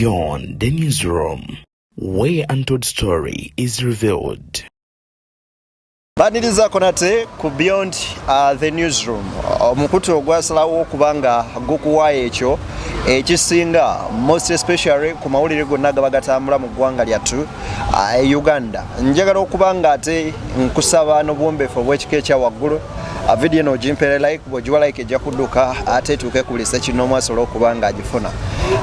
Beyond the Newsroom, where untold story is revealed. Banirizaako nate ku Beyond the Newsroom, omukutu ogwasalawo okuba nga gukuwaayo ekyo ekisinga, most especially ku mawulire gonna gaba gatambula mu ggwanga lyattu Uganda. Njagala okuba nga ate nkusaba n'obuwombeefu obw'ekika ekya waggulu, vidiyo eno ogimpeere like. Bw'ogiwa like ejja kudduka ate etuuke ku buli ssekinnoomu asobole okuba nga agifuna.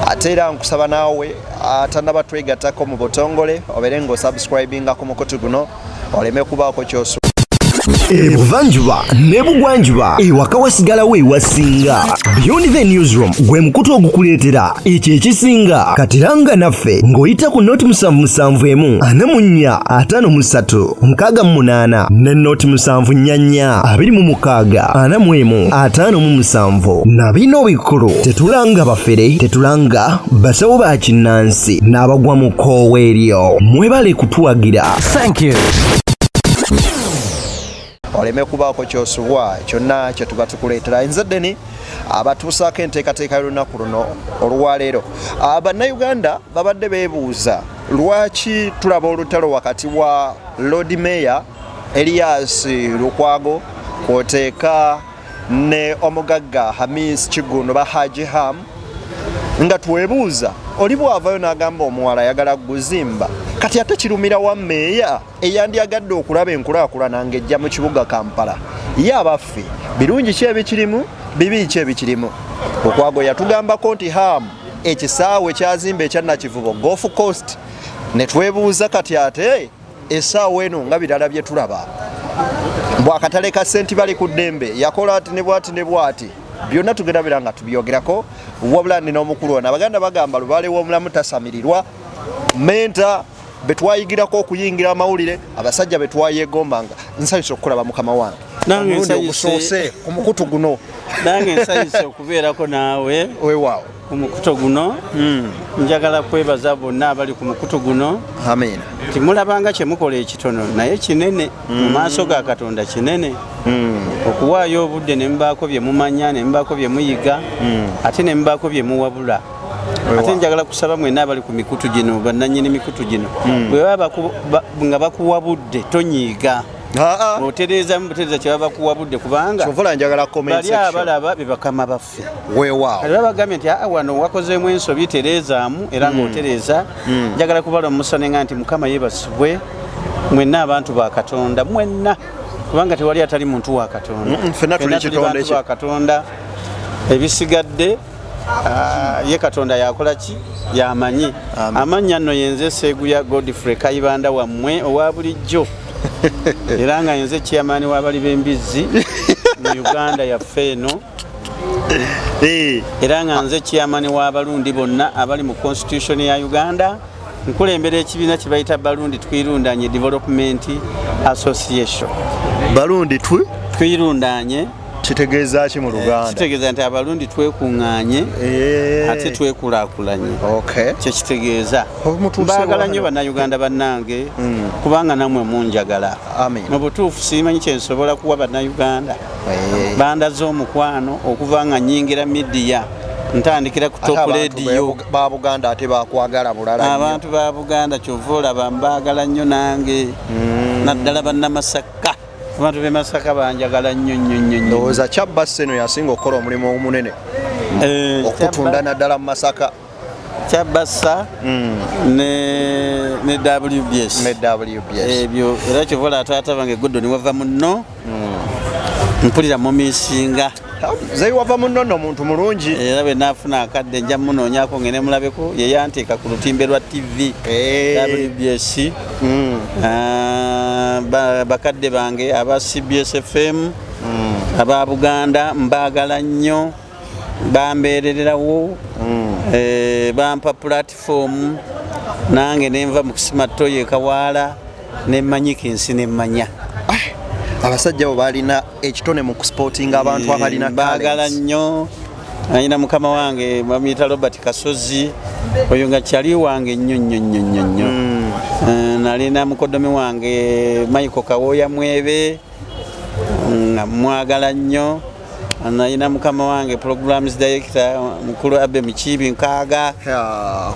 Ate era nkusaba naawe atannaba twegattako mu butongole obeere ng'osubscribinga ku mukutu guno oleme kubaako kyosu. Ebuvanjuba ne bugwanjuba, ewaka wasigalawo ewasinga. Beyond the Newsroom gwe mukutu ogukuleetera ekyo ekisinga. Katiranga naffe ng'oyita ku 077 44 53 68 ne 074 26 41 57. Na bino bikulu: tetulanga bafere, tetulanga basawo ba kinnansi n'abagwa mu kkoowa eryo. Mwebale kutuwagira. Thank you. Oleme kubaako kyosubwa kyonna kye tuba tukuleetera. Nze Deni abatuusaako enteekateeka y'olunaku luno olwaleero. Bannayuganda babadde beebuuza lwaki tulaba olutalo wakati wa Lord Mayor Elias Lukwago kwoteeka ne omugagga Hamis Kiguno ba Haji Ham, nga twebuuza oli bw'avayo n'agamba omuwala ayagala guzimba, kati ate kirumira wa meeya eyandyagadde okulaba enkulaakulana ng'ejja mu kibuga Kampala? Ye abaffe, birungi ki ebikirimu, bibi ki ebikirimu? Lukwago yatugambako nti Ham ekisaawe kyazimba ekya Nakivubo Golf Coast, ne twebuuza kati ate essaawa eno nga birala bye tulaba bwakatale ka senti bali ku ddembe yakola ati ne bwati ne bwati. Byonna tugenda bira nga tubyogerako. Wabula nina omukulu ono. Abaganda bagamba lubaale w'omulamu tasamirirwa. Mentor betwayigirako okuyingira amawulire, abasajja betwayegombanga. Nsanyusa okukulaba, mukama wange. Nange omulundi nsanyuse. Ogusoose ku mukutu guno. Nange nsanyuse okubeerako naawe weewaawo ku mukutu guno. Njagala kwebaza bonna abali ku mukutu guno. Amiina. Timulabanga kyemukola ekitono, naye kinene mu maaso ga Katonda, kinene okuwaayo obudde ne mubaako bye mumanya, ne mubaako bye muyiga, ate ne mubaako bye muwabula. Ate njagala kusaba mwenna abali ku mikutu gino, bannannyini mikutu gino, bwe baba nga bakuwabudde, tonyiiga. Aa. Otereezamu butereeza kye baba bakuwabudde, kubanga kyova njagala comment bali section. Abalaba be bakama baffe. Weewaawo. Kati baba bagambye nti, "Aa, wano wakozeemu ensobi, tereezaamu," era ng'otereeza. Njagala kubala omusanenga nti Mukama yeebasibwe mwenna abantu ba Katonda mwenna, kubanga tewali atali muntu wa Katonda. Ffenna tuli Ffenna kitonde bantu kye. ba Katonda. Ebisigadde ye Katonda yakola ki yamanyi. Amen. Amannya nno yenze Seeguya Godfrey Kayibanda wammwe owa bulijjo, era nga yenze chairman w'abali b'embizzi mu Uganda yaffe eno, era nga nze chairman w'abalundi bonna abali mu constitution ya Uganda. Nkulembera ekibiina kye bayita Balundi Twirundanye Development Association. Balundi twi Twirundanye. Kitegeeza ki mu Luganda? Kitegeeza nti abalundi twekuŋŋaanye ate twekulaakulanye. Kyekitegeeza. Omutuuse Mbaagala nnyo wano. Bannayuganda bannange, kubanga nammwe munjagala. Amen. Mu butuufu simanyi kyensobola kuwa Bannayuganda. Bandaze omukwano okuva nga nyingira midiya, ntandikira ku Ate Top abantu Radio. Ba Buganda ate bakwagala bulala nnyo. Abantu ba Buganda kyova olaba mbaagala nnyo nange, naddala Bannamasaka. Abantu b'e Masaka banjagala nnyo nnyo nnyo nnyo. Ndowooza Kyabassa eno yasinga okukola omulimu omunene okutunda naddala mu Masaka. Kyabassa ne WBS. Ne WBS. Ebyo era kyova olaba taata bange Godoni wava munno, mpulira mumisinga. Zeyi wava munno nno muntu mulungi. Era bwe naafuna akadde nja munoonyako ngende mulabeko. Ye yanteeka ku lutimbe lwa TV WBS. Ah, bakadde bange aba CBS FM, aba Buganda, mbaagala nnyo, bambeerererawo. Bampa platform nange nenva mu kusima toyi ekawaala nemmanyika ensi nemmanya. Abasajja abo balina ekitone mu kusupportinga abantu abalina Mbaagala talents. nnyo. Alina mukama wange bamuyita Robert Kasozi, oyo nga kyali wange nnyo nnyo nnyo nnyo nnyo. Nalina mukodomi wange Michael Kawooya Mwebe, nga mwagala nnyo. Nalina mukama wange programs director mukulu Abe Mukiibi Nkaaga.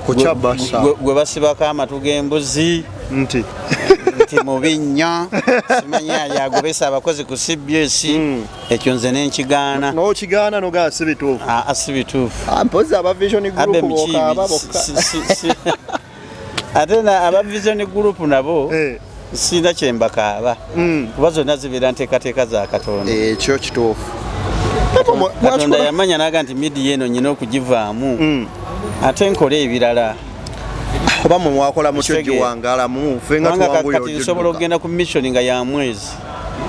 Kukyabasa. Gwe basibako amatu g'embuzi. Nti Nti mubi nnyo, simanyi yagobesa abakozi ku CBS. Ekyo nze nenkigaana. N'okigaana nogaa si bituufu. Aa, si bituufu. Mpozi aba Vision Abe Group Mukiibi bokaaba bokka. Ate aba Vision Group nabo sirina kyembakaaba, kuba zonna zibeera nteekateeka za Katonda. Ekyo kituufu. Katonda yamanya naga nti media eno nyina okugivaamu, ate nkole ebirala. Oba mwe mwakola mutyo Kitegeera. giwangalamu, ffe nga Kubanga tuwanguye kati nsobola ogidduka. okugenda ku mission nga ya mwezi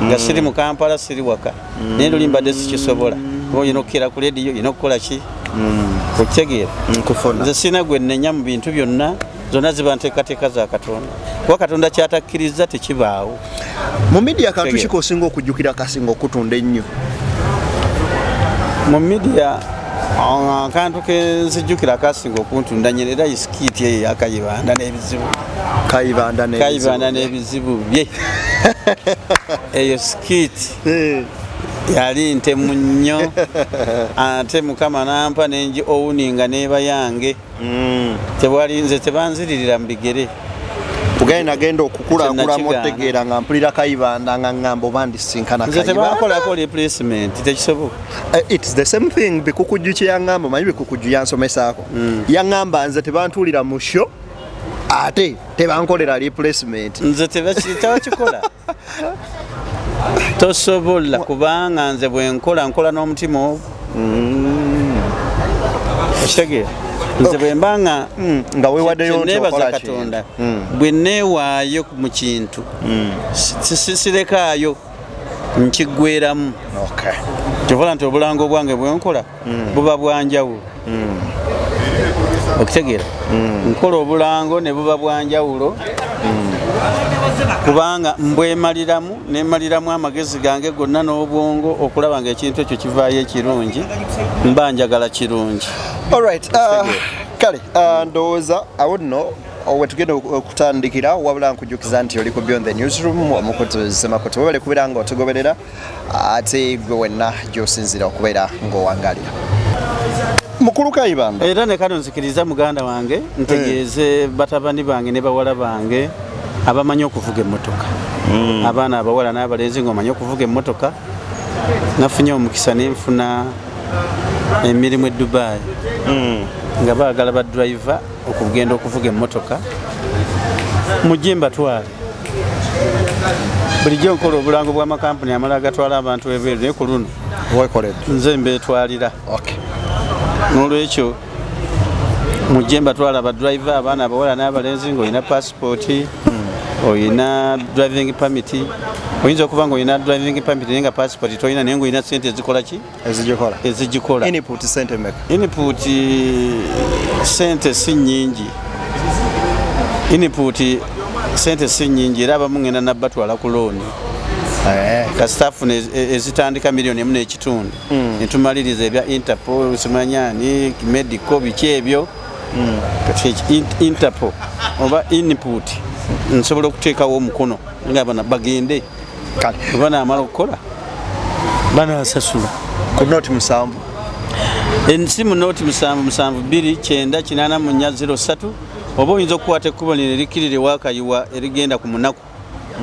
nga siri mu Kampala, siri waka, naye luli mbadde sikisobola, kuba olina okukeera ku lediyo, olina okukola ki, okitegeera? Nkufuna. Nze sirina gwe nnenya mu bintu byonna, zonna ziba nteekateeka za Katonda, kuba Katonda kyatakkiriza tekibaawo. Mu media kantu Kitegeera. kiko osinga okujjukira kasinga okutunda ennyo? Mu media akantu kenzijjukira kasinga okuntunda nyina era iskiiti eyo yakayibanda n'ebizibu. Kayibanda n'ebizibu. Kayibanda n'ebizibu bye, eyo skit yali ntemu nnyo, ate Mukama nampa nengi owuninga neeba yange. Tewali nze tebanziririra mu bigere. Kugaye nagenda okukulakulamu Nze nakigaana. otegeera nga mpulira Kayibanda nga ŋŋamba oba ndisinkana Nze Kayibanda. tebankolako replacement, tekisoboka. It's the same thing Bikukujju kye yaŋŋamba. Omanyi Bikukujju yansomesaako, yaŋŋamba nze tebantuulira mu show ate tebankolera replacement. Nze tebakikola, tosobola, kubanga nze bwenkola nkola n'omutima ogwo, okitegeera? Nze bwe mba nga Nga weewaddeyo nti neebaza okola Katonda, kintu. Bwe neewaayo mu kintu sirekaayo, nkiggweramu. Kyovola nti obulango bwange bwenkola buba bwanjawulo, okitegeera? Nkola obulango ne buba bwanjawulo kubanga mbwemaliramu, nemaliramu amagezi gange gonna n'obwongo okulaba nga ekintu ekyo kivaayo ekirungi, mba njagala kirungi. Alright, kale ndowooza awo nno wetugenda okutandikira, wabula nkujjukiza nti oli ku Beyond the Newsroom, omukutu Semakutu. Webale kubeera nga otugoberera, ate gwe wenna gy'osinziira okubeera ng'owangalira. Mukulu Kayibanda. Era ne kano nzikiriza muganda wange ntegeeze batabani bange ne bawala bange abamanyi okuvuga emmotoka, abaana abawala n'abalenzi ng'omanyi okuvuga emmotoka. Nafunye omukisa nenfuna emirimu e Dubai nga baagala ba driver okugenda okuvuga emmotoka. Mujje mbatwale. Bulijjo nkola obulango bw'amakampuni amalala agatwala abantu ebweru, naye ku luno wekoledde. Nze mbeetwalira. N'olwekyo mujje mbatwala ba driver, abaana abawala n'abalenzi, ng'olina pasipooti, olina driving permit. Oyinza okuba nga olina driving permit naye nga passport tolina, naye ngaolina sente ezikola ki? Ezigikola. Ezigikola. Input sente meka? Input sente si nyingi, input sente si nyingi, era abamu ngenda nabbatwala ku looni. Kasita afuna ezitandika 1.5 million, netumaliriza ebya Interpol, simanyani medical, biki ebyo. Kati Interpol oba input nsobola okuteekawo omukono nga bana bagende. Kale. Oba namala okukola banasasula. Ku noti 7. Ensimu noti 772 984 03, oba oyinza okukwata ekkubo lino erikkirira ewakayiwa erigenda ku munaku.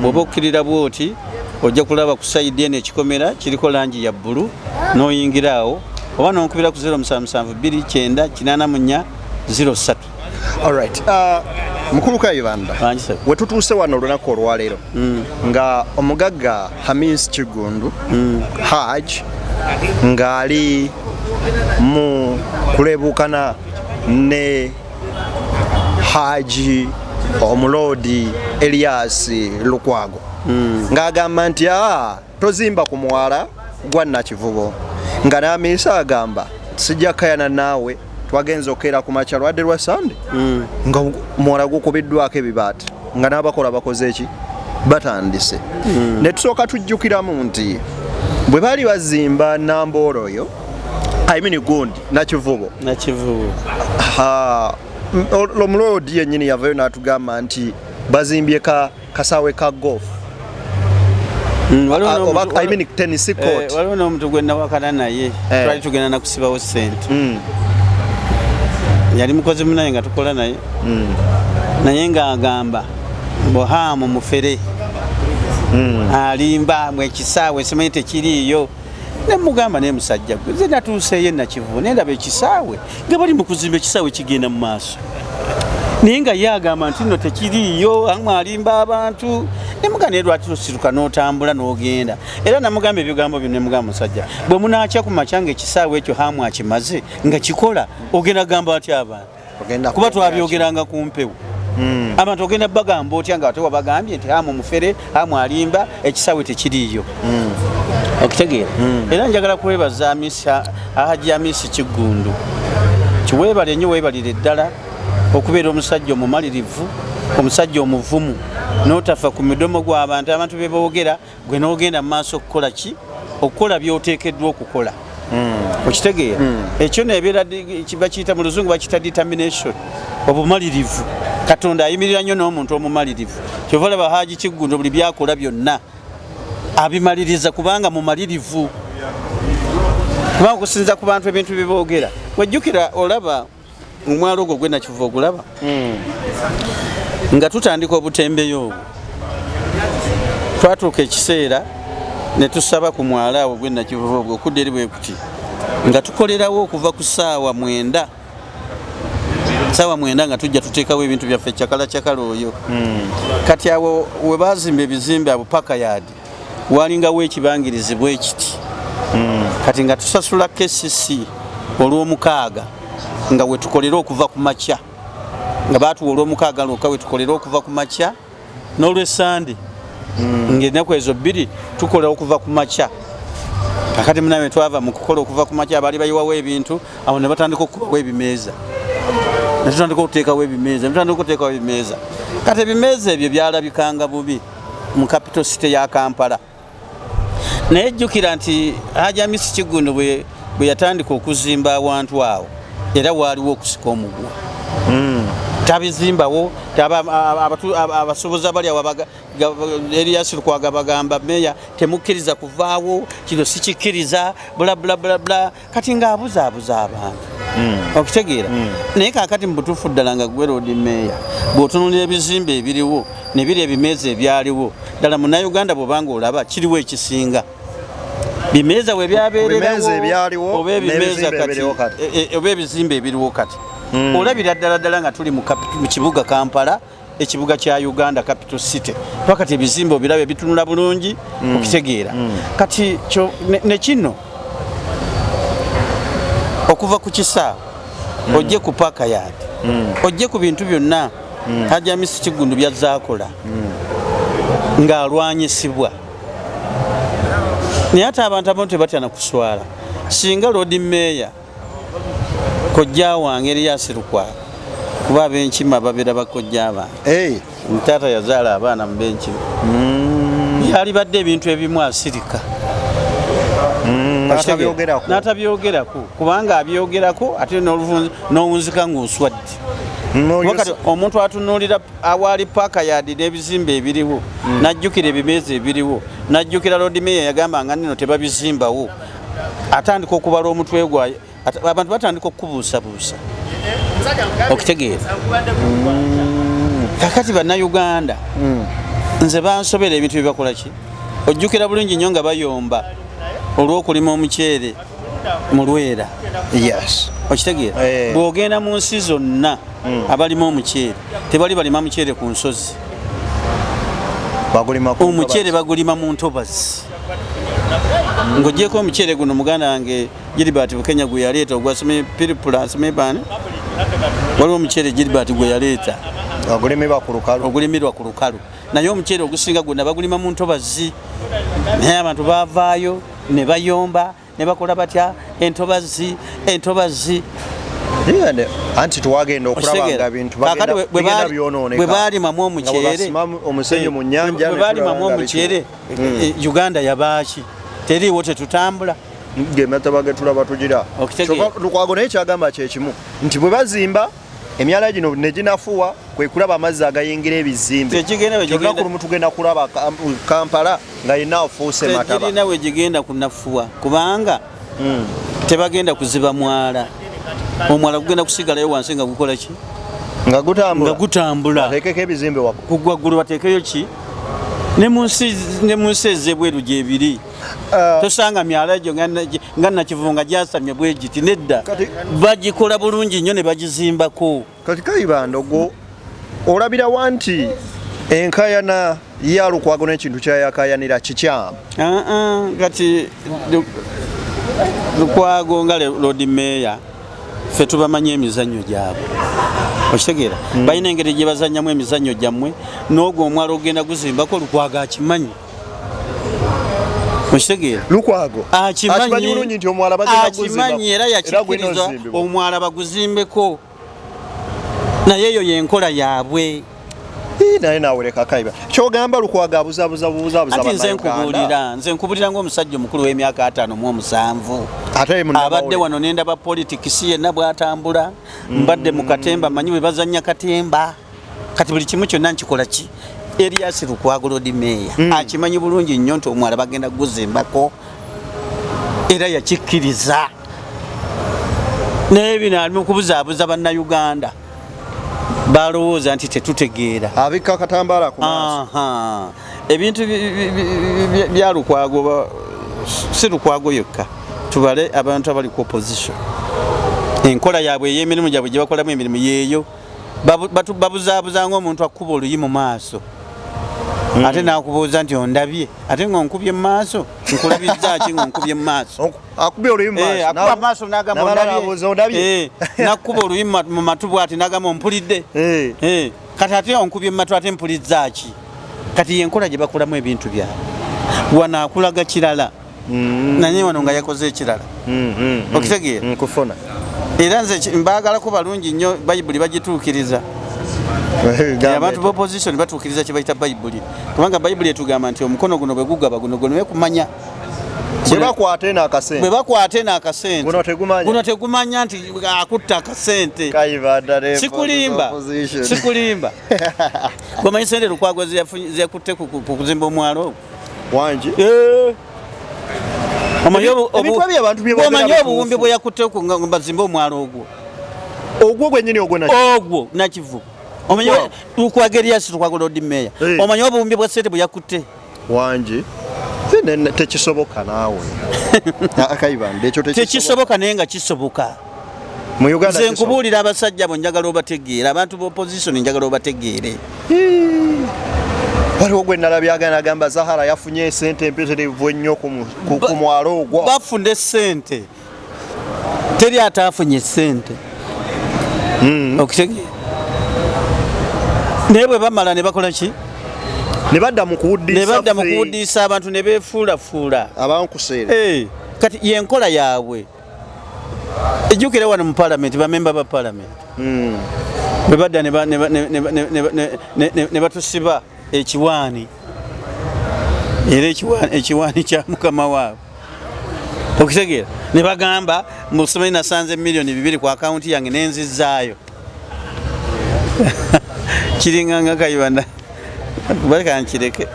Bw'oba okkirira bwoti ojja kulaba ku side eno ekikomera kiriko langi ya bbulu, n'oyingira awo, oba nonkubira ku 0772 984 03. Alright, mukulu Kayibanda, Bangi sir. wetutuuse wano olunaku olwaleero nga omugagga Hamis Kigundu Haj ng'ali mu kulebuukana ne Haji omuloodi Elias Lukwago, ng'agamba nti aa tozimba ku mwala gwa Nakivubo, nga n'Amiisa agamba sijja kayana naawe. Twagenza okukeera ku makya lwadde lwa Sande nga mwala gukubiddwako ebibaati, nga n'abakola bakoze eki, batandise. Ne tusooka tujjukiramu nti bwe baali bazimba Namboolo oyo, I mean gundi Nakivubo, Nakivubo. Ha, omuloodi yennyini yavayo n'atugamba nti bazimbye ka kasaawe ka golf. Oba I mean tennis court. Waliwo n'omuntu gwe nawakana naye, twali tugenda nakusibawo sente. Yali mukozi munaye nga tukola naye, naye ng'agamba bohamu mufere, alimba mwe ekisaawe simanyi tekiriiyo. Nemugamba, naye musajja gwe, nze natuuseeyo Nakivubo nendaba ekisaawe nga bali mu kuzimba, ekisaawe kigenda mu maaso, naye nga ye agamba nti nno tekiriiyo, amu alimba abantu. Nemugamba, naye lwaki tosituka n'otambula n'ogenda? Era namugamba ebigambo bino, nemugamba, musajja bwe munaakya ku makya nga ekisaawe ekyo hamu akimaze nga kikola, ogenda kugamba atya abantu? Ogenda Kuba kwogera ki? twabyogeranga ku mpewo. Abantu ogenda bagamba otya nga ate wabagambye nti hamu mufere, hamu alimba, ekisaawe tekiriiyo? Okitegeera? Era njagala kwebaza Haji Amisi Kiggundu, kiweebale nnyo, weebalire ddala okubeera omusajja omumalirivu, omusajja omuvumu, n'otafa ku midomo gw'abantu, abantu be boogera, gwe n'ogenda mu maaso okukola ki? Okukola by'oteekeddwa okukola. Okitegeera? Ekyo nebeera bakiyita mu luzungu bakiyita determination, obumalirivu. Katonda ayimirira nnyo n'omuntu omumalirivu. Kyova olaba Haji Kiggundu buli byakola byonna abimaliriza, kubanga mumalirivu, kubanga okusinza ku bantu ebintu byeboogera. Wejjukira olaba omwalo ogwo gwe Nakivubo ogulaba nga tutandika obutembeyo obwo, twatuuka ekiseera ne tusaba ku mwalo awo gwe Nakivubo ogwo okudda eri bwe kuti, nga tukolerawo okuva ku saawa 9, saawa 9 nga tujja tuteekawo ebintu byaffe cakala cakala oyo. Kati awo we bazimba ebizimbe abo Park Yard, walingawo ekibangirizi bwe kiti. Kati nga tusasula KCC olw'omukaaga nga wetukolera okuva ku makya, nga batuwa olw'omukaaga lwokka wetukolera okuva ku makya, n'olwesande, ng'ennaku ezo bbiri tukola okuva ku makya. Kakati munawe twava mu kukola okuva ku makya, abaali bayiwawo ebintu awo ne batandika okukubawo ebimeeza, ne tutandika okuteekawo ebimeeza, ne tutandika okuteekawo ebimeeza. Kati ebimeeza ebyo byalabikanga bubi mu capital city ya Kampala. Naye jjukira nti Haji Amisi Kiggundu bwe yatandika okuzimba awantu awo, era waaliwo okusika omuguwa. Tabizimbawo abasuubuzi abali awo, Erias Lukwago bagamba, meya temukkiriza kuvaawo, kino sikikkiriza, bla bla bla bla. Kati ng'abuzaabuza abantu. Okitegeera? Naye kaakati mu butuufu ddala nga gwe Lord Meeya, bw'otunuulira ebizimbe ebiriwo ne biri ebimeeza ebyaliwo, ddala munnayuganda bw'obanga olaba kiriwo ekisinga bimeeza we Bimeeza byabeererawo ebyaliwo oba ebimeeza n'ebizimbe kati ebiriwo kati. Oba ebizimbe ebiriwo kati, olabira ddala ddala nga tuli mu kibuga Kampala, ekibuga kya Uganda, capital city. Kuba kati ebizimbe obiraba bitunula bulungi. Okitegeera? Kati ne kino okuva ku kisaawe ojje ku Park Yard, ojje ku bintu byonna Haji Amisi Kiggundu byazaakola ng'alwanyisibwa, naye ate abantu abamu tebatya na kuswala. Singa Lord Meeya kojja wange Erias Lukwago, kuba ab'enkima babeera bakojja bange, taata yazaala abaana mu b'enkima, yalibadde ebintu ebimu asirika. N'atabyogerako. N'atabyogerako, kubanga abyogerako ate n'owunzika ng'oswadde. Kuba kati omuntu atunuulira awaali Park Yard n'ebizimbe ebiriwo, n'ajjukira ebimeeza ebiriwo, n'ajjukira Lord Mayor yagamba nga nino tebabizimbawo, atandika okubala omutwe gwa abantu batandika okukubuusabuusa. Okitegeera? Kakati bannayuganda nze bansobera ebintu byebakola ki. Ojjukira bulungi nnyo nga bayomba olw'okulima omuceere mu Lwera. Yes. Okitegeera? Eh. Bw'ogenda mu nsi zonna abalima omuceere, tebali balima muceere ku nsozi. Bagulima ku Omuceere bagulima mu ntobazi. Ng'ogyeko omuceere guno muganda wange Gilbert Bukenya gwe yaleeta ogwasome piripula asome baani, waliwo omuceere Gilbert gwe yaleeta Ogulimirwa ku lukalu. Ogulimirwa ku lukalu, naye omuceere ogusinga gwonna bagulima mu ntobazi. Naye abantu bavaayo ne bayomba ne bakola batya, entobazi, entobazi. Anti twagenda okulaba nga bintu Kaakati bigenda bwe byonooneka. Baalimamu omuceere, Nga bwe basima omusenyu mu nnyanja, bwe ne baalimamu tulaba nga omuceere, Uganda yabaaki? Teriiwo, tetutambula. Gemataba ge tulaba tugira. Okitegeera? Kyokka Lukwago naye kyagamba kyekimu nti bwe bazimba Emyala gino ne ginafuwa kwe kulaba amazzi agayingira ebizimbe. Tekigenda bwe Olunaku gigenda- lumu tugenda kulaba Kampala nga yenna afuuse mataba. Tegirina we gigenda kunafuwa kubanga tebagenda kuziba mwala. Omwala gugenda kusigalayo wansi nga gukola ki? Nga gutambula. Nga gutambula. Bateekeko ebizimbe waggulu. Kugwaggulu bateekeyo ki? Ne mu nsi ez'ebweru gyebiri. Tosanga myala egyo nga Nakivunga gyasamye bwe giti, nedda. Bagikola bulungi nnyo ne bagizimbako. Kati Kayibanda ogwo olabirawa nti enkayana ya Lukwago n'ekintu kyayakayanira kikyamu? Kati Lukwago nga Lord Mayor ffe tubamanyi emizannyo gyabwe, okitegeera? Balina engeri gye bazannyamu emizannyo gyammwe, n'ogwo omwala ogenda guzimbako Lukwago akimanyi, okitegeera? Lukwago akimanyi bulungi nti omwala bagenda guzimbako. Akimanyi era Era gulina yakikkiriza ozimbibwa. omwala baguzimbeko, naye eyo yenkola yaabwe. Naye naawe leka Kayiba, kyogamba Lukwago abuzabuza bubuzabuza Anti nze Bannayuganda. nkubuulira, nze nkubuulira ng'omusajja omukulu w'emyaka 57. Ate munnamawulire. Abadde wano nendaba politics yenna bw'atambula, mbadde mu katemba, manyi bwe bazannya katemba. Kati buli kimu kyonna nkikola ki? Erias Lukwago Lord Mayor akimanyi bulungi nnyo nti omwala bagenda kuguzimbako, era yakikkiriza. Naye bino ali mu kubuzaabuza Bannayuganda, balowooza nti tetutegeera. Abikka akatambaala ku maaso. Aha. Ebintu bya Lukwago si Lukwago yokka, tubale abantu abali ku opposition, enkola yaabwe ey'emirimu gyabwe gye bakolamu emirimu yeeyo. Babuzaabuza ng'omuntu akuba oluyi mu maaso, ate n'akubuuza nti ondabye, ate ng'onkubye mu maaso, nkulabizza ki ng'onkubye mu maaso? Akubye oluyi mu maaso, Akuba mu maaso n'agamba n'amala ondabye. n'abuuza ondabye. N'akuba oluyi mu matu bw'ati n'agamba ompulidde. Kati ate onkubye mu matu, ate mpulizza ki? Kati yenkola gye bakolamu ebintu byabwe. Wano akulaga kirala, naye wano nga yakoze ekirala. Okitegeera? Nkufuna. Era nze mbaagalako balungi nnyo, Bayibuli bagituukiriza. Abantu ba opposition batuukiriza kye bayita Bayibuli, kubanga Bayibuli etugamba nti omukono guno bwe gugaba, guno guno kumanya. Bwe bakwata eno akasente, bwe bakwata eno akasente, Guno tegumanya. Guno tegumanya nti akutta akasente. Kayibanda ne Sikulimba. opposition. Sikulimba. Gwemanyi sente Lukwago zeyakutte ku kuzimba omwalo ogwo? Wangi. Omanyi Ebintu ebyo abantu bye boogera omanyi bituufu. obuwumbi bwe yakutte nga bazimbe omwalo ogwo? Ogwo gwennyini, ogwo nakyo? Ogwo Nakivu. Omanyi Wow. Lukwago, Erias Lukwago Lord Mayor, omanyi obuwumbi bwa sente bwe yakutte? Wangi. Tekisoboka naawe. Kayibanda, ekyo tekisoboka. Tekisoboka, naye nga kisoboka. Mu Uganda Nze kisoboka. nkubuulira, abasajja bo njagala obategeere, abantu ba opposition njagala obategeere. Waliwo gwe nalabye agenda agamba Zahara yafunye esente empitirivu ennyo ku mwalo ogwo. Bafuna sente, teri ataafunye sente, okitegeera? Naye bwe bamala ne bakola ki? Ne badda mu kuwuddisa. Ne badda mu ffe. kuwuddisa abantu ne beefuulafuula. Abankuseera. Kati yenkola yaabwe. Ejjukire wano mu palamenti, bamemba ba palamenti bwe badda ne batusiba ekiwaani, era ekiwaani kya mukama waabwe, okitegeera? Ne bagamba musimanyi nasanze miliyoni 2 ku akawunti yange nenzizaayo. Kiringa nga Kayibanda, baleka nkireke.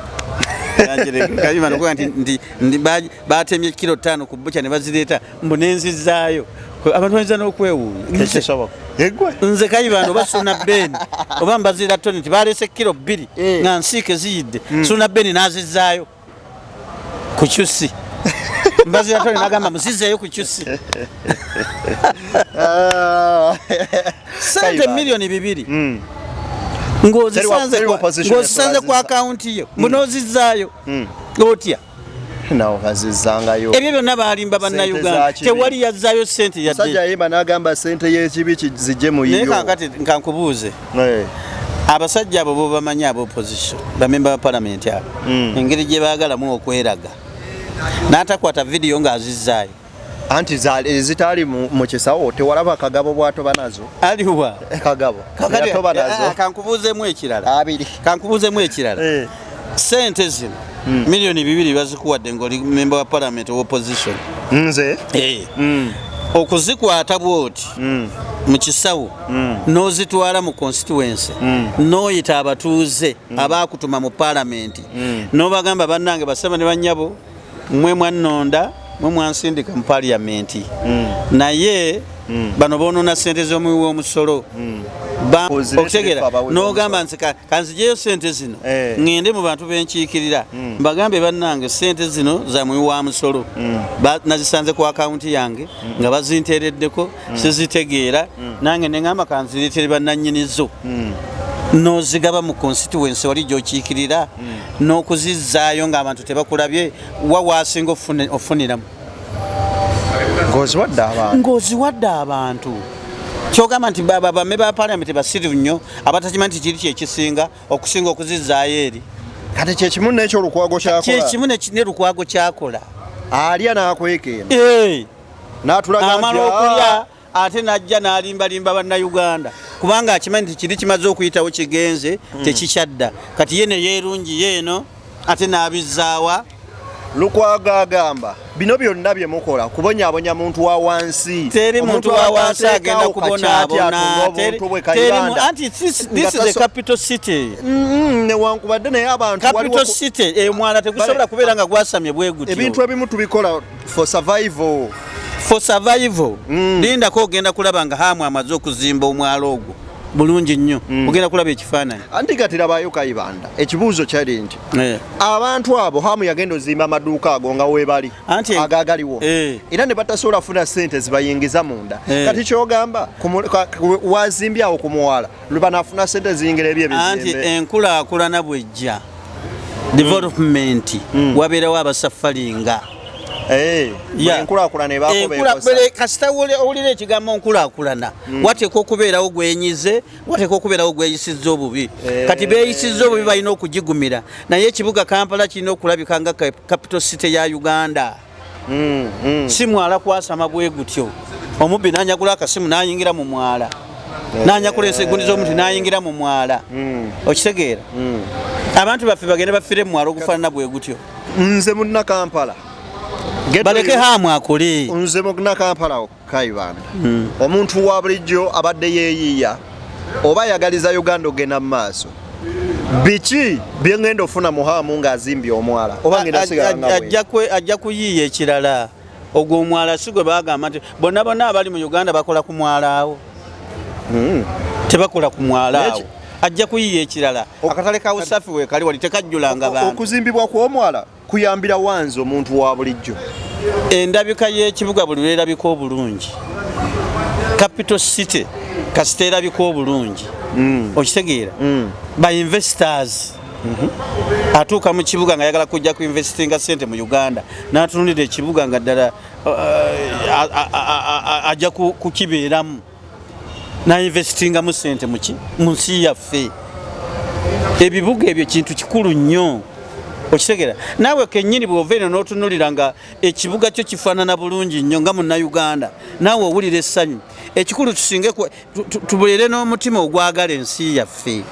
Kayibanda okuga nti batemye kilo 5 ku bukya ne bazireeta mbu nenzizaayo, abantu bayinza n'okwewuunya. Tekisoboka. Eggwe. Nze Kayibanda oba Suna Ben oba Mbazira Tony nti baleese kilo 2 nga nsiike ziyidde, Suna Ben n'azizaayo ku kyusi, Mbazira Tony nagamba muzizeeyo ku kyusi. Sente Kayibanda. miliyoni 2 ng'ozisanze Teri opposition ng'ozisanze ku esulaziza. akawunti yo, munoozizaayo otya? Nawo bazizangayo. Ebyo byonna balimba Sente za Bannayuganda. kibi. Tewali yazaayo sente Musajja yadde. yayimba n'agamba sente y'ekibi zijje mu Naye yiyo. kakati nkankubuuze, abasajja abo bo bamanyi, aba opposition, bamemba ba palamenti abo, engeri gye baagalamu okweraga n'atakwata vidiyo ng'azizaayo. Anti ezitaali mu kisawo, tewalaba Kagabo bw'atoba nazo? Aliwa? Kagabo Kakati, yatoba nazo. Kankubuuzeemu ekirala. Abiri. Kankubuuzeemu ekirala. Sente zino miliyoni 2 bazikuwadde ng'oli memba wa palamenti owa opposition. Nze? Okuzikwata bwoti. mu kisawo n'ozitwala mu constituency, n'oyita abatuuze abaakutuma mu paalamenti, n'obagamba, "Bannange basaba ne bannyabo, mmwe mwannonda, mwe mwansindika mu paaliyamenti, naye bano bonoona sente z'omuwi w'omusolo." Ozireetere Okutegeera ffe abawi n'ogamba nti kanzijeyo sente zino, ŋŋende mu bantu benkiikirira, mbagambe, 'Bannange, sente zino za muwi wa musolo. Nazisanze ku akawunti yange nga bazinteereddeko, sizitegeera, nange neŋŋamba kanzireetere bannannyinizo.' N'ozigaba mu constituency wali gy'okiikirira, n'okuzizzaayo ng'abantu tebakulabye, wa waasinga ofuniramu? Ng'oziwadde abantu. Ng'oziwadde abantu. Kyogamba nti bame ba parliament basiru nnyo abatakimanyi nti kiri kyekisinga okusinga okuzizzaayo eri? Kati kyekimu n'ekyolukwago kyakola. Kyekimu ne Lukwago kyakola. Alya n'akweka eno, n'atulaga nti, Amala okulya, ate najja n'alimbalimba Bannayuganda, kubanga akimanyi nti kiri kimaze okuyitawo, kigenze, tekikyadda. Kati ye ne yeerungiyo eno, ate n'abizzaawa. Lukwago agamba bino byonna bye mukola kubonyaabonya muntu wa wansi. Teri muntu wa wansi agenda kubonaabona. Obuntu bwe Teri anti this is a capital city. Newankubadde naye abantu Capital city, omwala tegusobola kubeera nga gwasamye bwe gutyo. Ebintu ebimu tubikola for survival. For survival. Lindako, ogenda kulaba nga Hamu amaze okuzimba omwala ogwo bulungi nnyo, ogenda kulaba ekifaananyi. Anti kati labayo Kayibanda, ekibuuzo kyali nti abantu abo Hamu yagenda ozimba amaduuka ago nga weebali agagaliwo, era ne batasobola funa sente zibayingiza munda. Kati kyogamba wazimbye awo ku muwala, lwe banaafuna sente ziyingira ebyo Anti ebizimbe? Enkulaakulana bwejja, development, wabeerawo abasafalinga. Enkulaakulana ebaako beekosa. Kasita owulira ekigambo nkulaakulana, wateeka okubeerawo gwenyize, wateeka okubeerawo gweyisizza obubi. Kati beeyisizza obubi, balina okugigumira, naye ekibuga Kampala kirina okulabika nga capital city ya Uganda. Si mwala kwasama bwe gutyo, omubbi nanyagula akasimu nayingira mu mwala, nanyakula ensegundi z'omuti nayingira mu mwala. Okitegeera? Abantu baffe bagende bafiire mu mwala ogufaanana bwe gutyo? Nze munna Kampala. Baleke Haamu akole. Nze munna Kampala Kayibanda, omuntu wa bulijjo abadde yeeyiiya oba ayagaliza Uganda ogenda mu maaso, biki byengenda ofuna mu Haamu ng'azimbye omwala, oba ngenda sigala nga bwe? Ajja kuyiiya ekirala. Ogwo omwala si gwe bagamba nti bonna bonna abali mu Uganda bakola ku mwala awo? Tebakola ku mwala awo. Ajja kuyiiya ekirala. Akatale ka Usafi weekali wali, tekajjulanga bantu. Okuzimbibwa kw'omwala kuyambira wanze omuntu wa bulijjo? Endabika y'ekibuga buli lwerabika obulungi, capital city kasita erabika obulungi, okitegeera, ba investors atuuka mu kibuga nga ayagala kujja ku investinga sente mu Uganda, n'atunulira ekibuga nga ddala ajja kukibeeramu, nainvestingamu sente muki mu nsi yaffe. Ebibuga ebyo kintu kikulu nnyo, okitegeera? Naawe kennyini bw'ova eno n'otunulira nga ekibuga kyo kifaanana bulungi nnyo nga Munnayuganda, naawe owulira essanyu. Ekikulu tusinge tubeere n'omutima ogwagala ensi yaffe,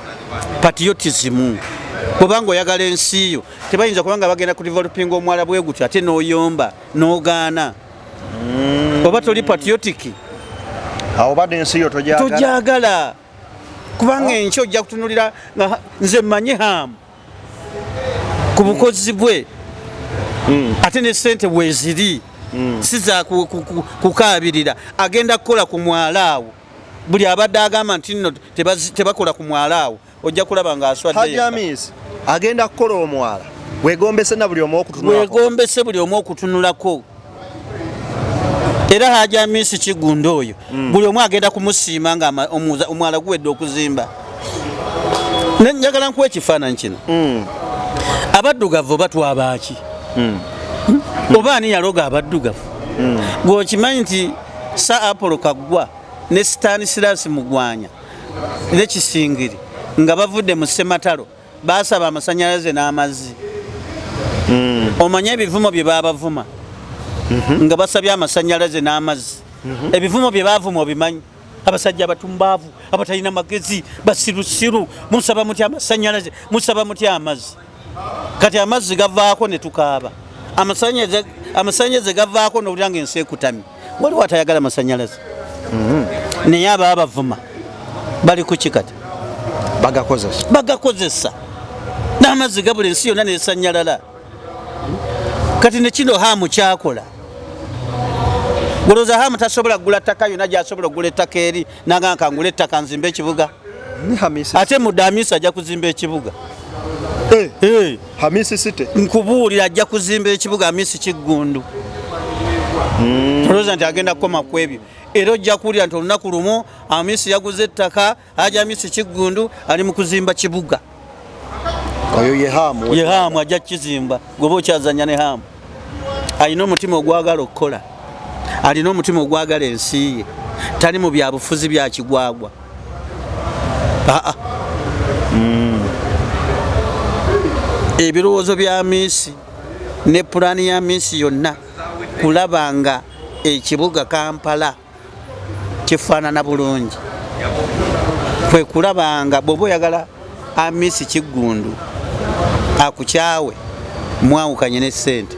patriotism. Bwobanga oyagala ensi yo, tebayinza kubanga bagenda kudevelopinga omwala bwe gutyo ate n'oyomba n'ogaana, oba toli patriotic. Awo badde ensi yo togyagala. Togyagala, kubanga enkya ojja kutunulira nga nze mmanyi Haamu ku bukozi bwe, ate ne sente weeziri, si za kukaabirira. Agenda kukola ku mwala awo. Buli abadde agamba nti nno tebakola ku mwala awo, ojja kulaba nga aswadde Hajji yekka. Amis agenda kukola omwala wegombese na buli omu okutunulako. Wegombese buli omu okutunulako. Era Haji Amisi Kigunda oyo, buli omu agenda kumusiima nga omwala guwedde okuzimba. Njagala nkuwa ekifaananyi kino. Abaddugavu oba twabaaki? Oba ani yaloga abaddugavu? Gweokimanyi nti Sir Apollo Kaggwa ne Stanislas Mugwanya ne Kisingiri nga bavudde mu Sematalo basaba amasanyalaze n'amazzi? Omanye ebivumo bye babavuma nga basabye amasanyalaze n'amazzi? Ebivumo bye bavuma obimanyi? Abasajja abatumbaavu, abatalina magezi, basirusiru, musaba mutya amasanyalaze, musaba mutya amazzi? Kati amazzi gavaako ne tukaaba, amasanyalaze gavaako nowulira nga ensi ekutamye. Waliwo atayagala masanyalaze? Naye ababa bavuma bali kuki kati? Bagakozesa. Bagakozesa n'amazzi gabula, ensi yonna nesanyalala. Kati nekino Hamu kyakola, golooza Hamu tasobola kugula ttaka yonna gyasobola okugula ettaka eri naga nkangula ettaka nzimbe ekibuga. Hamisi. Ate mudde Hamisi ajja kuzimba ekibuga. Eh, Hamisi City. Nkubuulira, ajja kuzimba ekibuga Hamisi Kiggundu. Tolowooza nti agenda kukoma ku ebyo. Era ojja kuwulira nti olunaku lumu Hamisi yaguze ettaka, Haji Hamisi Kiggundu ali mu kuzimba kibuga. Oyo ye Hamu. Ye Hamu ajja kukizimba. Gwoba okyazanya ne Hamu, alina omutima ogwagala okukola, alina omutima ogwagala ensi ye, tali mu byabufuzi bya kigwagwa. Aa, ebirowoozo bya Hamisi ne pulaani ya Hamisi yonna kulaba nga ekibuga Kampala kifaanana bulungi, kwe kulaba nga bw'oba oyagala Hamisi Kiggundu akukyawe, mwawukanye ne ssente.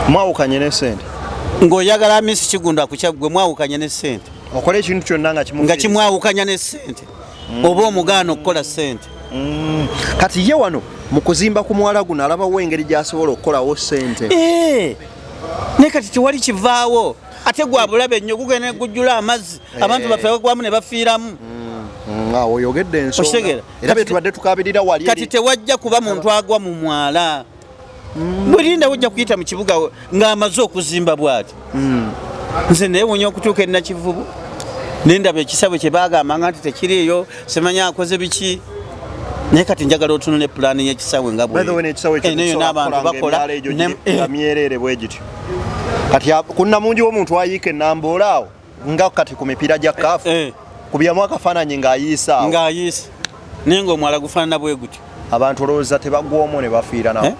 Mwawukanye ne sente. Ng'oyagala Hamisi Kiggundu akukyawe, gwe mwawukanye ne ssente. Okola ekintu kyonna nga nga kimwawukanya ne ssente, oba omugaana okukola ssente. Kati ye wano mu kuzimba ku muwala guno alabawo engeri gy'asobola okukolawo sente. Eh, naye kati tewali kivaawo, ate gwa bulabe nnyo, gugenda gujjula amazzi, abantu baffe bagwamu ne bafiiramu. Awo oyogedde ensonga. Okitegeera? Era bye tubadde tukabirira wali Kati tewajja kuba muntu agwa mu mwala. Bwerinda ojja kuyita mu kibuga ng'amaze okuzimba bw'ati. Nze neewunya okutuuka e Nakivubo nendaba ekisabo kye bagambanga nti tekiriiyo, simanyi akoze biki, naye kati njagala otunule pulaani y'ekisawe nga By the way, n'ekisawe ekyo nayo n'abantu bakola nga myereere bwe gityo. Kati ku namungi w'omuntu ayiika enamboola awo nga kati ku mipiira gya CAF, kubyamu akafaananyi ng'ayiisa awo. Ng'ayiisa, naye ng'omwala gufaanana bwe gutyo. Abantu olowooza tebagwa omwo ne bafiira nawo? Eh?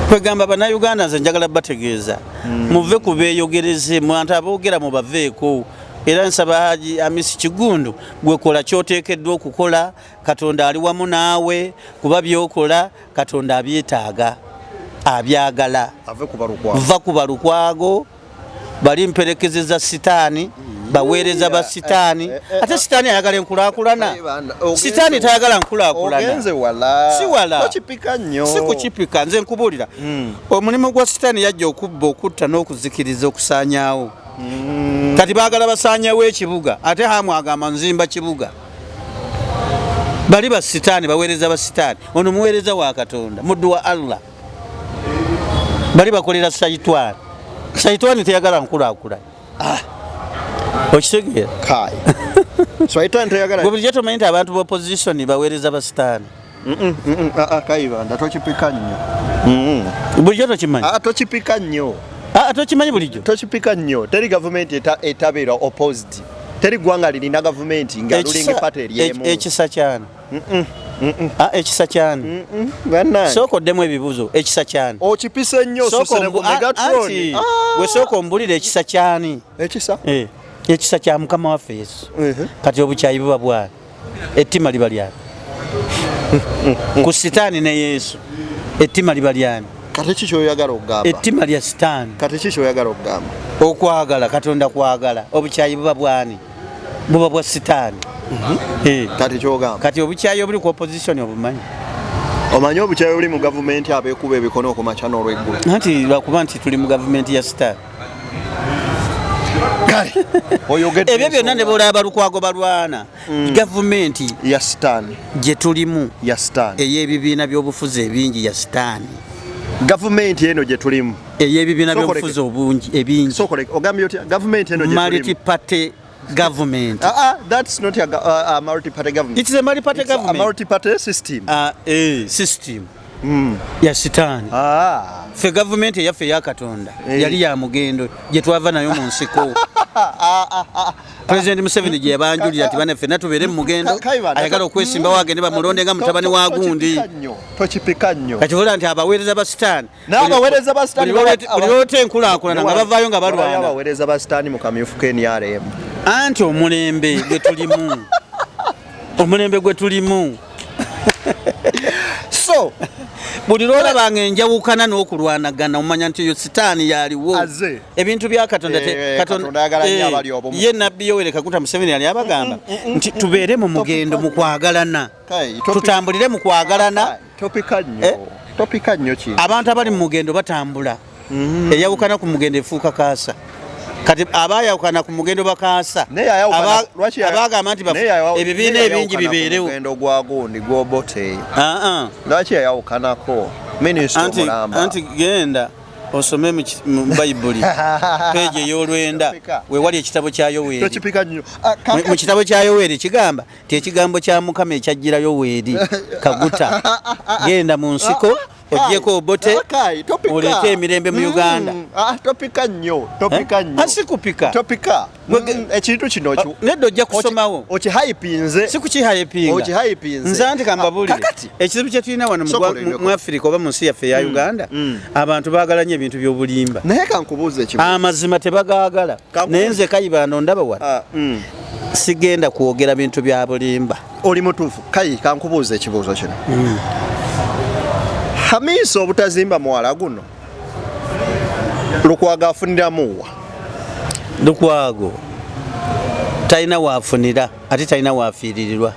Kwegamba Bannayuganda, nze njagala bategeeza, muve ku beeyogereze, mwantu aboogera mubaveeko. Era nsaba Haji Hamisi Kigundu, gwe kola kyoteekeddwa okukola, Katonda ali wamu naawe, kuba byokola Katonda abyetaaga, abyagala. Ave ku Balukwago. Va ku Balukwago, bali mperekeze za sitaani, baweereza ba sitaani. Ate sitaani ayagala enkulaakulana? Sitaani tayagala nkulaakulana. Ogenze wala. Si wala. Tokipika nnyo. Si kukipika, nze nkubuulira, omulimu gwa sitaani yajja okubba, okutta n'okuzikiriza, okusaanyaawo. Kati baagala basaanyewo ekibuga, ate Hamu agamba nzimba kibuga. Bali ba sitaani, baweereza ba sitaani. Ono muweereza wa Katonda, muddu wa Allah. Bali bakolera sayitwani. Sayitwani teyagala nkulaakulana. Okitegeera? Kai Swaitani teyagala. Gwe bulijjo tomanyi nti abantu b'opposition baweereza ba sitaani? Ah, ah, Kayibanda, tokipika nnyo. Bulijjo tokimanyi? Ah, tokipika nnyo. Ah, tokimanyi bulijjo? Tokipika nnyo. Teri gavumenti etabeera opposed. Teri ggwanga lirina gavumenti nga lulinga party eryemu. Ekisa kyani? Ah, ekisa kyani? Bannange. Sooka oddemu ebibuuzo. Ekisa kyani? Okipise nnyo. Sooka osusere ku Megatron. Anti, gwe sooka ombulire, ekisa kyani? Ekisa. Eh, ekisa kya Mukama waffe Yesu. Kati obukyayi buba bwani? Ettima liba lyani ku sitaani ne Yesu? Ettima liba lyani? Kati ki kyoyagala okugamba? Ettima lya sitaani. Kati ki kyoyagala okugamba? Okwagala Katonda kwagala. Obukyayi buba bwani? Buba bwa sitaani. Eh. Kati kyogamba? Kati obukyayi obuli ku opposition obumanyi? Omanyi obukyayi obuli mu gavumenti, abeekuba ebikono okumakya n'olweggulo? Anti lwakuba nti tuli mu gavumenti ya sitaani. Kale oyogedde Ebyo byonna ne ensonga. bolaba Lukwago balwana gavumenti Ya sitaani. gye tulimu Ya sitaani. ey'ebibiina by'obufuzi ebingi, ya sitaani. Gavumenti eno gye tulimu Ey'ebibiina Sookoleke. by'obufuzi obungi, ebingi. Sookoleke, ogambye otya? Gavumenti eno gye Multi tulimu? party government. Ah, ah, that's not a multi-party government. It's a multi-party It's a government. multi-party system. System ya sitaani. Ffe gavumenti eyaffe eya Katonda yali ya mugendo gye twava nayo mu nsiko, President Museveni gye yabanjulira nti bane ffenna tubeere mu mugendo. Kayibanda, Ayagala okwesimbawo agende bamulonde nga mutabani wa gundi. Tokipika nnyo. Tokipika nnyo. Kati olaba nti abaweereza ba sitaani N'abaweereza ba sitaani buli lwoleta enkulaakulana nga bavaayo nga Walayo balwana. Abaweereza ba sitaani mu kamyufu k'NRM. Anti omulembe gwe tulimu, omulembe gwe tulimu. So Buli lwolaba nga enjawukana n'okulwanagana, omanya nti oyo sitaani yaliwo. Aze. Ebintu bya Katonda Eh, Katonda ayagala nnyo abali obumu. Ye Nabbi Yoweri Kaguta Museveni yali abagamba nti tubeere mu mugendo mu kwagalana, Kai, tutambulire mu kwagalana. Kai, topika nnyo. Eh? Topika nnyo kintu. Abantu abali mu mugendo batambula, eyawukana ku mugendo efuuka kaasa. Kati abayawukana ku mugendo bakaasa. Naye yayawukana- lwaki Abagamba nti naye ebibiina naye ebingi yayawukana ku bibeerewo. mugendo gwa gundi gw'Obote. Ah, ah. Lwaki yayawukanako minisita Anti omulamba? anti genda osome mu Bayibuli peegi ey'olwenda, Topika. wewali ekitabo kya Yoweeri. Tokipika nnyo. Ah, Mu kitabo kya Yoweeri kigamba nti ekigambo kya Mukama ekyajjira Yoweeri Kaguta, genda mu nsiko ogyeko Obote, Kai, topika. oleete emirembe mu Uganda. Ah, topika nnyo, topika Eh? nnyo. Ah, sikupika. Topika. Ekintu kino Nedda, ojja kusomawo. Okihayipinze. Si kukihayipinga. Okihayipinze. Nze anti kambabuulire. Ah, kakati. Ekizibu kye tulina wano Sokola ebyoko. mu Afirika oba mu nsi yaffe eya Uganda, abantu baagala nnyo ebintu by'obulimba. Naye kankubuuza ekibuuzo. Amazima tebagaagala. Naye nze Kayibanda ondaba wano, Ah, sigenda kwogera bintu bya bulimba. Oli mutuufu. Kai, kankubuuza ekibuuzo kino. Hamisa obutazimba muwala guno, Lukwago afuniramu wa? Lukwago talina waafunira, ate talina waafiiririrwa.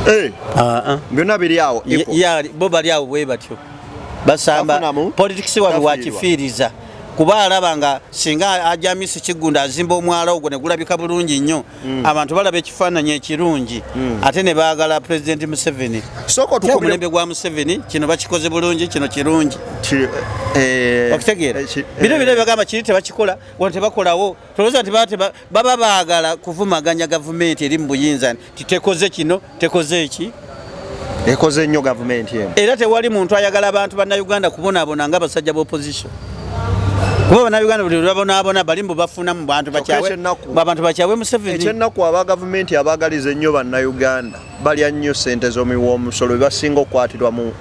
Eh, Ah, ah. byonna biri awo equal. Bo bali awo bwe batyo basamba Tafunamu? politics wano. Tafiirwa. Wakifiiriza kuba alaba nga singa ajamisi Kigunda azimba omwala ogwo ne gulabika bulungi nnyo, abantu balaba ekifaananyi ekirungi, ate ne baagala Pulezidenti Museveni. Sooka Ate omulembe gwa Museveni kino bakikoze bulungi, kino kirungi. Okitegeera? Bino bino byagamba kiri tebakikola wano, tebakolawo. Tolowooza nti baba baagala kuvumaganya gavumenti eri mu buyinza nti tekoze kino, tekoze eki. Ekoze nnyo gavumenti eno. Era tewali muntu ayagala abantu bannayuganda kubonaabona nga abasajja b'opposition, kuba bannayuganda buli lwebabonaabona bali mbu bafuna mu bantu bakyawe, abantu bakyawe Museveni. Ekyennaku, aba gavumenti abaagaliza ennyo bannayuganda balya nnyo sente z'omuwi w'omusolo, bebasinga okukwatirwa mu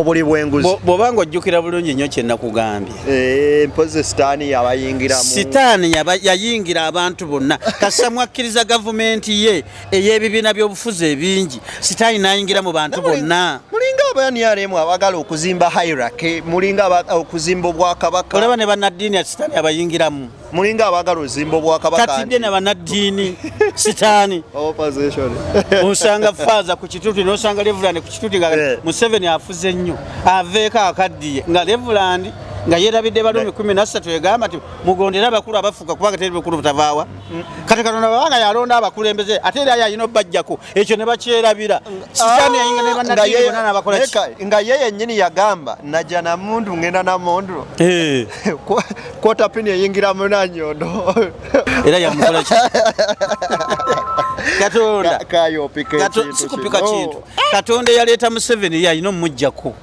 buli bwenguzi. Bw'oba nga ojjukira bulungi nnyo kye nakugambye. Eh, mpozi sitaani yabayingiramu. Sitaani yayingira abantu bonna kassa mwakkiriza gavumenti ye ey'ebibiina by'obufuzi ebingi, sitaani n'ayingira mu bantu bonna. Mulinga aba NRM abaagala okuzimba hierarchy, mulinga okuzimba obwakabaka. Olaba ne bannaddiini sitaani abayingiramu. Mulinga abaagala ozimba obwakabaka. Tatidde na bannaddiini sitaani. Opposition. Osanga faaza ku kituuti n'osanga reverend ku kituuti nga Museveni afuze nnyo, aveeko akaddiye, nga reverend nga yeerabidde Balumi 13 egamba nti mugondere abakulu abafuka kubanga teri bukulu butavaawa. Kati Katonda babanga yalonda abakulembeze, ate era yalina obbajjako, ekyo ne bakyerabira. Sitaani yayinga ne Nga bannaddiini bonna n'abakola ki? Nga ye yennyini yagamba najja na mundu ngenda na mundu. Kwota pini eyingira munanyondo. Era yamukola ki Katonda? Kayopika ekintu Sikupika kino. kintu. Katonda eyaleeta Museveni yalina omumuggyako.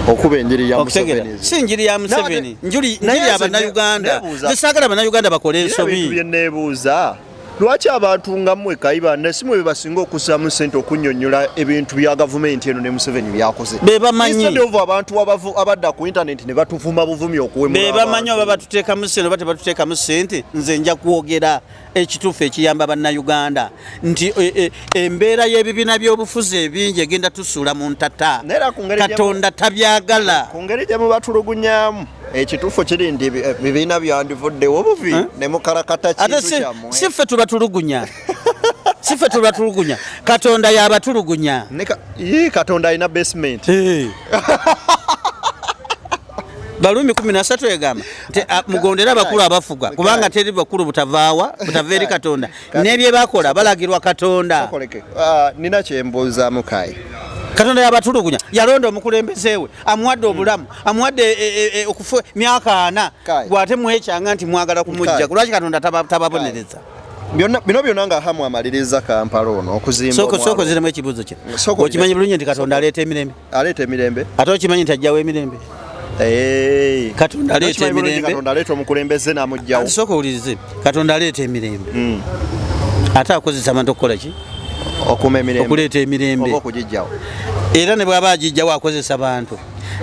Okuba enjiri ya Okutegeera? Museveni. Si njiri ya Museveni, Naye njiri nze abannayuganda. nebuuza- Nze saagala bannayuganda bakole Era ebintu ensobi. bye neebuuza, lwaki abantu nga mmwe Kayibanda si mwe bebasinga okussaamu ssente okunnyonnyola ebintu bya gavumenti eno ne Museveni byakoze? Be bamanyi. Instead of abantu abadda ku internet ne batuvuma buvumi, okuwemula Be bamanyi abantu. oba batuteekamu ssente oba tebatuteekamu ssente. Nze nja kwogera ekituufu ekiyamba bannayuganda nti embeera y'ebibiina by'obufuzi ebingi egenda tusuula mu ntata. Naye era ku ngeri Katonda tabyagala. Ku ngeri gye mubatulugunyamu, ekituufu kiri nti ebibiina byandivuddewo buvi ne mukalakata Ate kintu kyammwe. Si ffe tubatulugunya, si ffe tubatulugunya, Katonda yabatulugunya. Ii, Katonda alina basement. Balumi 13 egamba nti mugondere abakulu abafuga, kubanga teri bakulu butavaawa butava eri Katonda, n'ebye bakola balagirwa Katonda. Sokoleke. Ah, nina kyembuuzaamu, Kayi. Katonda yabatulugunya. Yalonda omukulembeze we, amuwadde obulamu, amuwadde okufa myaka 40. Kai. Gwate mwekyanga nti mwagala kumujja. Kai. Lwaki Katonda tababonereza? Byonna bino byonna nga hamu amaliriza Kampala ono okuzimba Sooka omwalo. sooka oziremu ekibuuzo kino. Sooka Okimanyi bulungi nti Katonda aleeta emirembe? Aleeta emirembe. Ate okimanyi nti ajjawo emirembe? Eh. Katonda aleeta Okimanyi bulungi emirembe. Katonda aleeta omukulembeze n'amugjawo. Ate sooka owulirize, Katonda aleeta emirembe, ate akozesa abantu okukola ki? Okuuma emirembe. Okuleeta emirembe. Oba okugijjawo. Era ne bw'aba agijjawo akozesa bantu.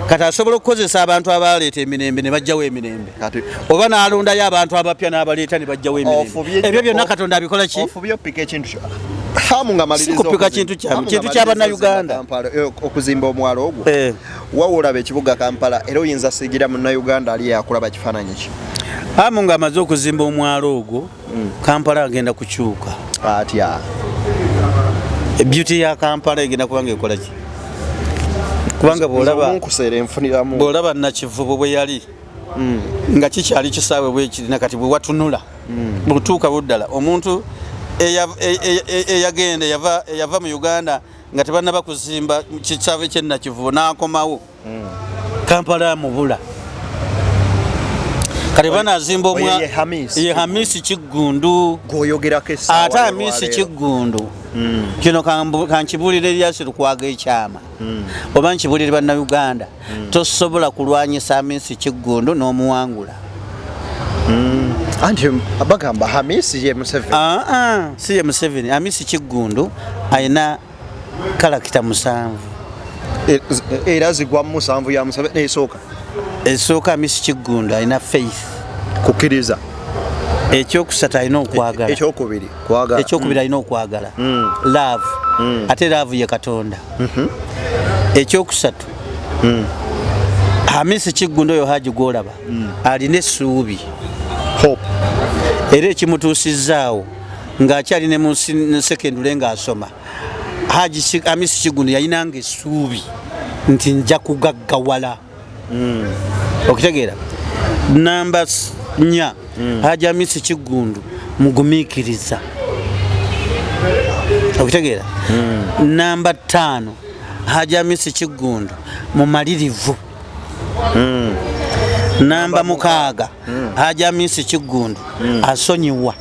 Kati asobola okukozesa abantu abaleeta emirembe ne bajjawo emirembe, Kati oba n'alondayo abantu abapya n'abaleeta ne bajjawo emirembe. Ofubye Ebyo byonna Katonda abikola ki? Ofubye opika ekintu kyo. Hamu nga maliriza Sikupika kintu kyamu, kintu kya Bannayuganda. Okuzimba omwalo ogwo wawa olaba ekibuga Kampala, era oyinza sigira Munnayuganda ali yakulaba kifaananyi ki? Hamu nga amaze okuzimba omwalo ogwo, Kampala agenda kukyuka. Atya? Beauty ya Kampala egenda kubanga ekola ki? Kubanga bwolaba Nkuseera enfuniramu. Bwolaba Nakivubo bwe yali nga kikyali kisaawe bwekiri, nakati bwe watunula butuuka buddala omuntu eyagenda eyava mu Uganda nga tebannaba kuzimba kisaawe ky'e Nakivubo n'akomawo, Kampala amubula. Kati banazimba Oyo ye Hamisi. Ye Hamisi Kiggundu. Gwoyogerako essaawa Ate Hamisi y'olwaleero. Kiggundu kino kankibuulire Erias Lukwago ekyama, oba nkibuulire Bannayuganda, tosobola kulwanyisa Hamisi Kiggundu n'omuwangula. Anti bagamba Hamisi ye Museveni. Ah, ah, si ye Museveni. Hamisi Kiggundu alina character 7. Era zigwa mu 7 ya Museveni esooka. Esooka, Hamisi Kiggundu alina faith, kukkiriza. Ekyokusatu, alina okwagala. Ekyokubiri, kwagala. Ekyokubiri, alina okwagala, love, ate love ye Katonda. Ekyokusatu, Hamisi Kiggundu oyo Haji gwolaba alina essuubi, hope, era ekimutuusizaawo ng'akyali ne mu sekendule ng'asoma, Haji Hamisi Kiggundu yalinanga essuubi nti nja kugaggawala. Okitegeera? Namba 4, Haji Hamisi Kiggundu mugumiikiriza. Okitegeera? Namba 5, Haji Hamisi Kiggundu mumalirivu. Namba 6, Haji Hamisi Kiggundu asonyiwa.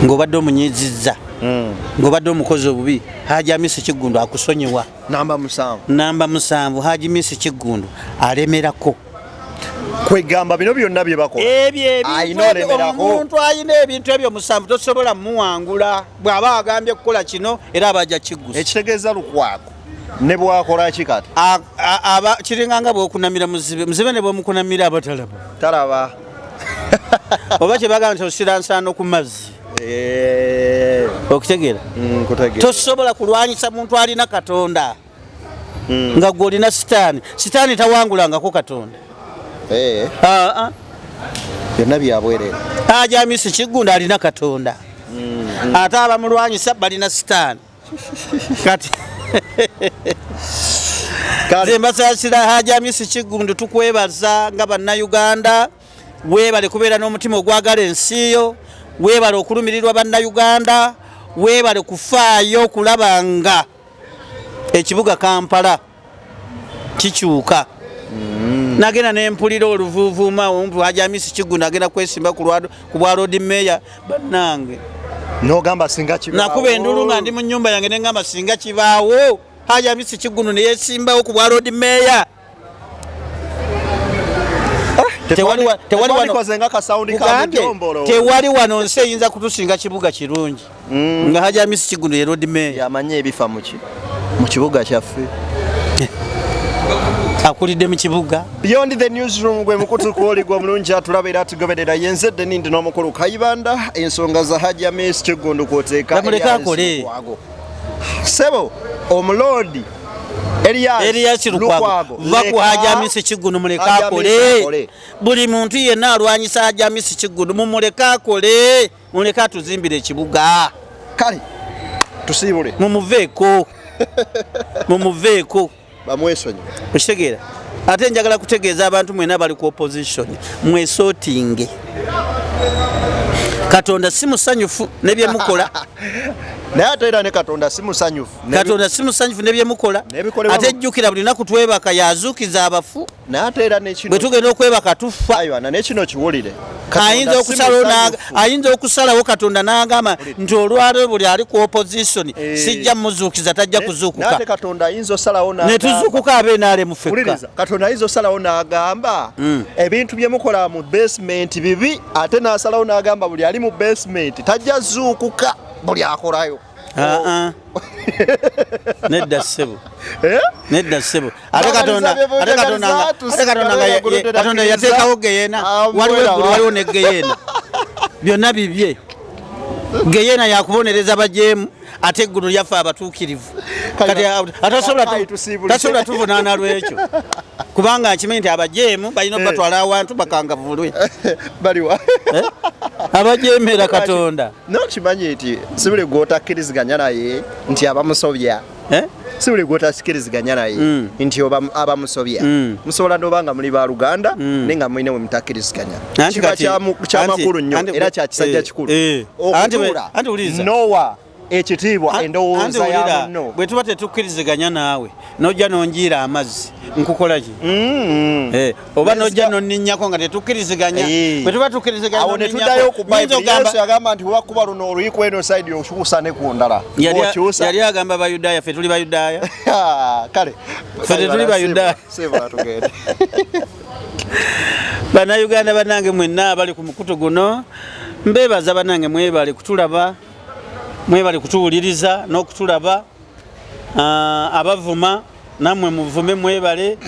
Ng'obadde omunyizizza, ng'obadde omukozi obubi, Haji Hamisi Kiggundu akusonyiwa. Namba 7. Namba 7, Haji Hamisi Kiggundu alemerako. Kwegamba bino byonna bye bakola ebyo ebintu Ayina ebyo, olemerako. Omuntu ayina ebintu ebyo 7 tosobola muwangula. Bw'aba agambye kukola kino, era aba ajja kiggusa. Ekitegeeza Lukwago ne bwakola ki kati? Aba kiringa nga bw'okunamira muzibe, muzibe ne bw'omukunamira aba talaba. Talaba. Oba kye bagamba nti osira nsaano ku mazzi. Okitegeera? Nkutegeera. Tosobola kulwanyisa muntu alina Katonda nga gwe olina Sitaani. Sitaani tawangulangako Katonda. Ah, ah. Byonna byabwerere. Haji Hamisi Kiggundu alina Katonda, ate abamulwanyisa balina Sitaani. Kati nze mbasaasira. Haji Hamisi Kiggundu, tukwebaza nga Bannayuganda. Weebale kubeera n'omutima ogwagala ensi yo, weebale okulumirirwa Bannayuganda, weebale kufaayo okulaba nga ekibuga Kampala kikyuka. Nagenda nempulira oluvuuvuuma mbu Haji Hamisi Kiggundu agenda kwesimba ku bwa Lord Mayor. Bannange, Nogamba singa kibaawo. Nakuba endulu nga ndi mu nyumba yange, nengamba singa kibaawo Haji Hamisi Kiggundu neyesimbawo ku bwa Lord Mayor. Tewali wano- Tetwandikoze nga kasawundi ka Kugambye, mujombolo. tewali wano nsi eyinza kutusinga kibuga kirungi nga Haji Hamisi Kiggundu ye Lord Mayor. Yamanyi ebifa muki mu kibuga kyaffe. Akulidde mu kibuga. Beyond the Newsroom gwe mukutu kwoli gwe omulungi atulaba era atugoberera. Yenze Deni, ndi n'omukulu Kayibanda. Ensonga za Haji Hamis Kiggundu kwoteeka Bamuleke Elias akole. Lukwago. Sebo omuloodi Elias Elias Lukwago, va ku leka Haji Hamisi Kiggundu, muleke Haji Hamisi akole. akole. Buli muntu yenna alwanyisa Haji Hamisi Kiggundu, mumuleke akole, muleke atuzimbire ekibuga. Kale tusiibule. Mumuveeko, mumuveeko. Bamwesonyi. Okitegeera? Ate njagala kutegeeza abantu mwena bali ku opposition, mwesootinge. Katonda si musanyufu nebyemukola. Naye ate era ne Katonda si musanyufu. Katonda si musanyufu nebyemukola. N'ebikolebwa Ate jjukira buli lunaku twebaka, yazuukiza abafu. Naye ate era nekino Bwe tugenda okwebaka tufa. Aywana, nekino kiwulire. Katonda Ayinza si okusalawo musanyufu. Ayinza okusalawo Katonda n'agamba nti olwaleero buli ali ku opposition sijja muzuukiza, tajja Naye kuzuukuka. ate Katonda ayinza osalawo Ne n'agamba- tuzuukuka abeenaalemu ffekka. Wuliriza, Katonda ayinza osalawo n'agamba ebintu bye mukola mu basement bibi, ate n'asalawo n'agamba buli ali mu basement tajja zuukuka, buli akolayo. Ah, ah. Nedda ssebo. Eh? Nedda ssebo. Ate Baagaliza Katonda bye ate Katonda boogaliza, ate Katonda nga tusigale Katonda yateekawo geyeena. Ah, Waliwo mwera eggulu, wa. waliwo ne geyeena, byonna bibye. Geyena yakubonereza bajeemu, ate eggulu lyaffe abatuukirivu. Kati atasobola tuvunaana lwekyo, kubanga nkimanyi nti abajeemu balina obatwala awantu bakangavulwe. Baliwa? Eh? Abajeemera Katonda. Nokimanyi nti si buli gwotakkiriziganya naye nti abamusobya. Eh? Si buli gwotakkiriziganya naye nti abamusobya. Musobola noba nga muli baluganda naye nga mulina we mutakkiriziganya. Kiba kyamakulu nnyo era kya kisajja kikulu okutuula nowa ekitiibwa endowooza ya munno. Bwe tuba tetukkiriziganya naawe nojja nonjiira amazzi, nkukola ki? Eh, oba nojja nonninnyako nga tetukkiriziganya. Bwe tuba tukkiriziganya, awo ne tuddayo ku Bayibuli. Yesu yagamba nti wakuba luno oluyi ku eno side, okyusa ne ku ndala. Yali agamba Bayudaaya, ffe tuli Bayudaaya? Kale. Ffe tetuli Bayudaaya. Bannayuganda bannange mwenna abali ku mukutu guno, mbeebaza bannange, mwebale kutulaba, mwebale kutuwuliriza n'okutulaba. Abavuma nammwe muvume, mwebale.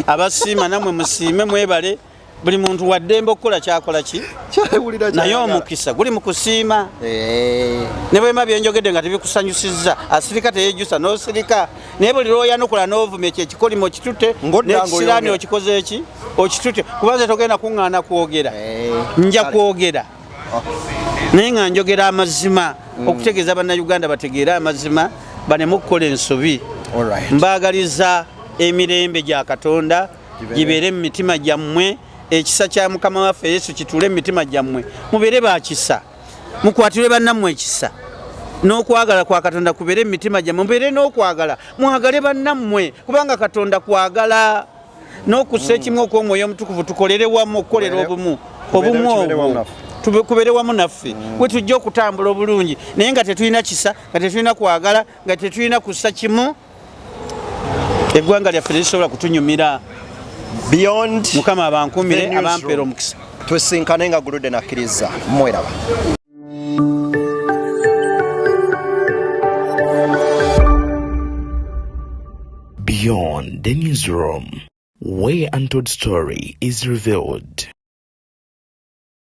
Abasiima nammwe musiime, mwebale. Buli muntu waddembe okukola kyakola ki, naye omukisa guli mu kusiima. Ne bwema byenjogedde nga tebikusanyusizza, asirika teyejjusa, n'osirika. Naye buli lwoyanukula n'ovuma, ekyo ekikolimo okitutte, n'ekisiraani okikoze eki okitutte, kubanze togenda kuŋŋaana kwogera. Nja kwogera, naye nga njogera amazima, okutegeeza Bannayuganda bategeere amazima, baleme okukola ensobi. Mbaagaliza emirembe gya Katonda gibeere mu mitima gyammwe, ekisa kya Mukama waffe Yesu kituule mu mitima gyammwe. Mubeere bakisa, mukwatirwe bannammwe ekisa, n'okwagala kwa Katonda kubeere mu mitima gyammwe. Mubeere n'okwagala, mwagale bannammwe, kubanga Katonda kwagala, n'okussa ekimu okw'Omwoyo Omutukuvu. Tukolere wamu okukolera obumu, obumu obwo kubeere wamu naffe, we tujja okutambula obulungi. Naye nga tetulina kisa, nga tetulina kwagala, nga tetulina kussa kimu, eggwanga lyaffe terisobola kutunyumira. Beyond Mukama abankumire, abampeera omukisa. Tusinkane nga guludde nakkiriza. Mweraba. Beyond the Newsroom, where untold story is revealed.